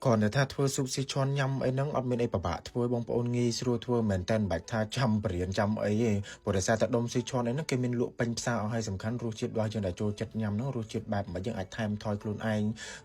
គ្រាន់តែថាធ្វើស៊ុបស៊ីឈွန်ញ៉ាំអីហ្នឹងអត់មានអីពិបាកធ្វើបងប្អូនងាយស្រួលធ្វើមែនតើមិនបាច់ថាចាំបរៀនចាំអីទេព្រោះដោយសារតែដុំស៊ីឈွန်អីហ្នឹងគេមានលក់ពេញផ្សារអស់ហើយសំខាន់រសជាតិរបស់យើងដែលចូលចិត្តញ៉ាំហ្នឹងរសជាតិបែបមិនយើងអាចថែមថយខ្លួនឯង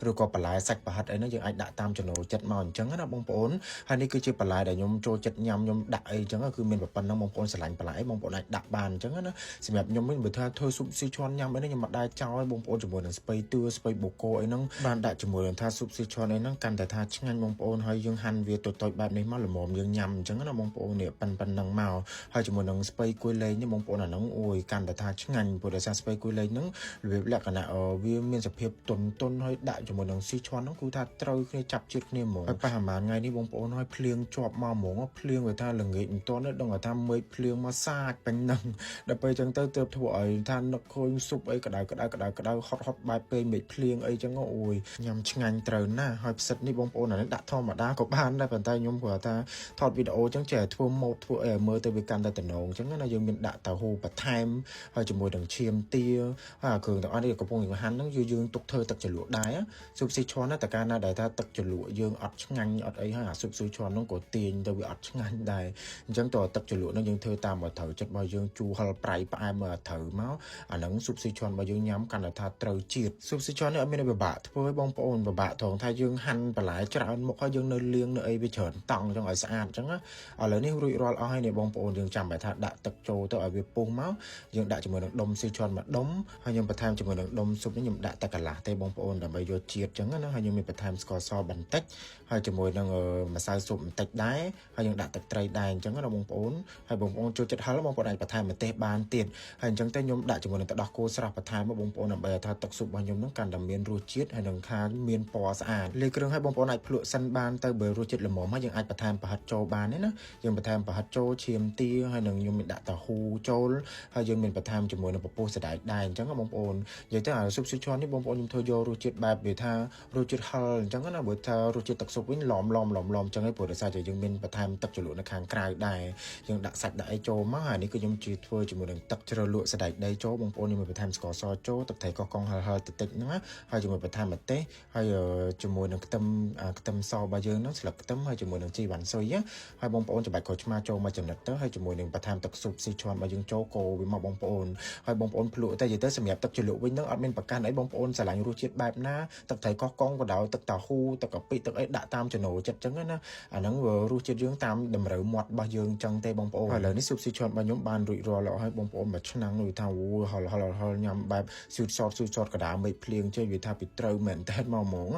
ឬក៏បន្លែសាច់ប្រហិតអីហ្នឹងយើងអាចដាក់តាមចំណូលចិត្តមកអញ្ចឹងណាបងប្អូនហើយនេះគឺជាបន្លែដែលខ្ញុំចូលចិត្តញ៉ាំខ្ញុំដាក់អីអញ្ចឹងគឺមានប៉ុណ្្នឹងបងប្អូនស្រឡាញ់បន្លែបងប្អូនអាចដាក់បានអញ្ចឹងណាសម្រាប់ខ្ញុំវិញបើថាធ្វើស៊ុបស៊ីឈွန်ញ៉ាំអីហ្នឹងខ្ញុំមិនដែរចោលឲ្យបងប្អូនជាមួយនឹងស្ពៃតឿស្ពៃបូកូអីហ្នឹងបានដាក់ជាមួយនឹងថាស៊ុបស៊ីឈွန်អីហ្នឹងកាន់តែថាឆ្ងាញ់បងប្អូនហើយយើងហាន់វាតូចៗបែបនេះមកល្មមយើងញ៉ាំអញ្ចឹងណាបងប្អូននេះប៉ិនប៉ុណ្ណឹងមកហើយជាមួយនឹងស្ពៃគួយលេងនេះបងប្អូនអាហ្នឹងអូយកាន់តែថាឆ្ងាញ់ព្រោះដោយសារស្ពៃគួយលេងហ្នឹងរបៀបលក្ខណៈវាមានសភាពទន់ទន់ហើយដាក់ជាមួយនឹងស៊ីឈွန်ហ្នឹងគឺថាត្រូវគ្នាចាប់ជាតិគ្នាហ្មងហើយប៉ះប្រហែលថ្ងៃនេះបងប្អូនហើយភ្លៀងជាប់មកហ្មងភ្លៀងវាថាល្ងាចមិនទាន់ទេដឹងថាមេឃភ្លៀងមកសាចពេញហ្នឹងដល់ពេលអញ្ចឹងទៅទើបធ្វើឲ្យថានឹកឃើញស៊ុបអីក្តៅក្តៅក្តៅក្តៅហត់ហត់បែបពេលមេឃភ្លៀងអីចឹងអូយញ៉ាំឆ្ងាញ់ត្រូវណាស់ហើយផ្សិតនេះបងប្អូនអានេះដាក់ធម្មតាក៏បានដែរប៉ុន្តែខ្ញុំគ្រាន់ថាថតវីដេអូចឹងចេះធ្វើម៉ូតធ្វើអីឲ្យមើលទៅវាកាន់តែតំណងចឹងណាយើងមានដាក់តៅហ៊ូបន្ថែមហើយជាមួយនឹងឈាមទាហើយអាគ្រឿងទាំងអស់នេះកំពុងហាន់ហ្នឹងយើងទុកធ្វើទឹកជ្រលក់ដែរស៊ុបស៊ីឈွန်ណាតែកាលណាដែលថាទឹកជ្រលក់យើងអត់ឆ្ងាញ់អត់អីហើយអាស៊ុបស៊ីឈွန်ហ្នឹងក៏ទាញទៅវាអត់ឆ្ងាញ់ដែរអញ្ចឹងតើទឹកជ្រលក់ហ្នឹងយើងធ្វើតាមឲ្យត្រូវចិត្តរបស់យើងជូរហឹរប្រៃផ្អែមឲ្យត្រូវមកអាហ្នឹងស៊ុបស៊ីឈွန်របស់យើងញ៉ាំកាន់តែថាត្រូវជាតិស៊ុបស៊ីឈွန်នេះអត់មានអីពិបាកធ្វើឲ្យបងប្អូនពិបាកត្រង់ថាយើងហាន់បន្លែច្រើនមុខហើយយើងនៅលាងនៅអីវាច្រើនតង់អញ្ចឹងឲ្យស្អាតអញ្ចឹងណាឥឡូវនេះរួចរាល់អស់ហើយនេះបងប្អូនយើងចាំបែរថាដាក់ទឹកចូលទៅឲ្យវាពុះមកយើងដាក់ជាមួយនឹងដុំស៊ីឈွန်មួយដុំហើយខ្ញុំបន្ថែមជាមួយនឹងដុំស៊ុបនេះខ្ញុំដាក់តែកន្លះទេបងប្អូនដើម្បីយកជាតិអញ្ចឹងណាហើយខ្ញុំមានបន្ថែមស្ករសបន្តិចហើយជាមួយនឹងម្សៅស៊ុបបន្តិចដែរហើយយើងដាក់ទឹកត្រីដែរអញ្ចឹងណាបងប្អូនហើយបងប្អូនចូលចិត្តហឹរបងប្អូនអាចបន្ថែមម្ទេសបានទៀតហើយអញ្ចឹងទៅខ្ញុំដាក់ជាមួយនឹងទឹកដោះគោស្រស់បន្ថែមមកបងប្អូនដើម្បីឲ្យថាទឹកស៊ុបរបស់ខ្ញុំហ្នឹងកាន់តែមានរសជាតិហើយនឹងខាមានពណ៌ស្អាតលាយគ្រឿងឲ្យបងប្អូនអាចភ្លក់សិនបានទៅបើរសជាតិល្មមហើយយើងអាចបន្ថែមប្រហិតចូលបានទេណាយើងបន្ថែមប្រហិតចូលឈាមទាហើយនឹងខ្ញុំមានដាក់តៅហ៊ូចូលហើយយើងមានបន្ថែមជាមួយនឹងពពុះសណ្តែកដែរអញ្ចឹងបងប្អូននិយាយទៅអាស៊ុបស៊ូឈွန်នេះបងប្អូនខ្ញុំធ្វើយករសជាតិបែបវាថារសជាតិហឹរអញ្ចឹងណាបើថារសជាតិទឹកស៊ុបវិញឡមឡមឡមឡមអញ្ចឹងឯងព្រោះដោយសារតែយើងមានបន្ថែមទឹកជ្រលក់នៅខាងក្រៅដែរយើងដាក់សាច់ដាក់អីចូលមកហើយនេះគឺខ្ញុំជាធ្វើជាមួយនឹងទឹកជ្រលក់សណ្តែកដីចូលបងប្អូនខ្ញុំមានបន្ថែមស្ករសចូលទឹកត្រីកោះកុងហឹរហឹរតិចតិចហ្នឹងណាហើយជាមួយបន្ថែមម្ទេសហើយជាមួយនឹងខ្ទឹមខ្ទឹមសរបស់យើងហ្នឹងស្លឹកខ្ទឹមហើយជាមួយនឹងជីវ៉ាន់ស៊ុយហើយបងប្អូនច្បាច់ក្រូចឆ្មាចូលមកចំណិតទៅហើយជាមួយនឹងបន្ថែមទឹកស៊ុបស៊ីឈွန်របស់យើងចូលកូរវាមកបងប្អូនហើយបងប្អូនភ្លក់តែនិយាយទៅសម្រាប់ទឹកជ្រលក់វិញហ្នឹងអត់មានប្រកាន់អីបងប្អូនស្រឡាញ់រសជាតិបែបណាទឹកត្រីកោះកុងក៏ដោយទឹកតៅហ៊ូទឹកកាពិទឹកអីដាក់តាមចំណូលចិត្តចឹងណាអាហ្នឹងរសជាតិយើងតាមតម្រូវមាត់របស់យើងចឹងទេបងប្អូនហើយឥឡូវនេះស៊ុបស៊ីឈွန်របស់ខ្ញុំបានរួចរាល់ហើយបងប្អូនមួយឆ្នាំងនោះថាអូហល់ហល់ហល់ញ៉ាំបែបស៊ូតសតស៊ូតសតកដាមេឃភ្លៀងចេះវាថាពីត្រូវមែនតើមកហ្មង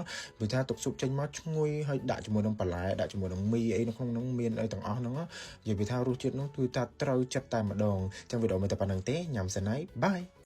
វាថាទុកស៊ុបចេញមកឈ្ងុយហើយដាក់ជាមួយនឹងបន្លែដាក់ជាមួយនឹងមីអីនៅក្នុងហ្នឹងមានអីទាំងអស់ហ្នឹងនិយាយវាថារសជាតិហ្នឹងគឺថាត្រូវចិត្តតែម្ដងចឹងវីដេអូមិនតែប៉ុណ្្នឹងទេញ៉ាំសិនហើយ bye.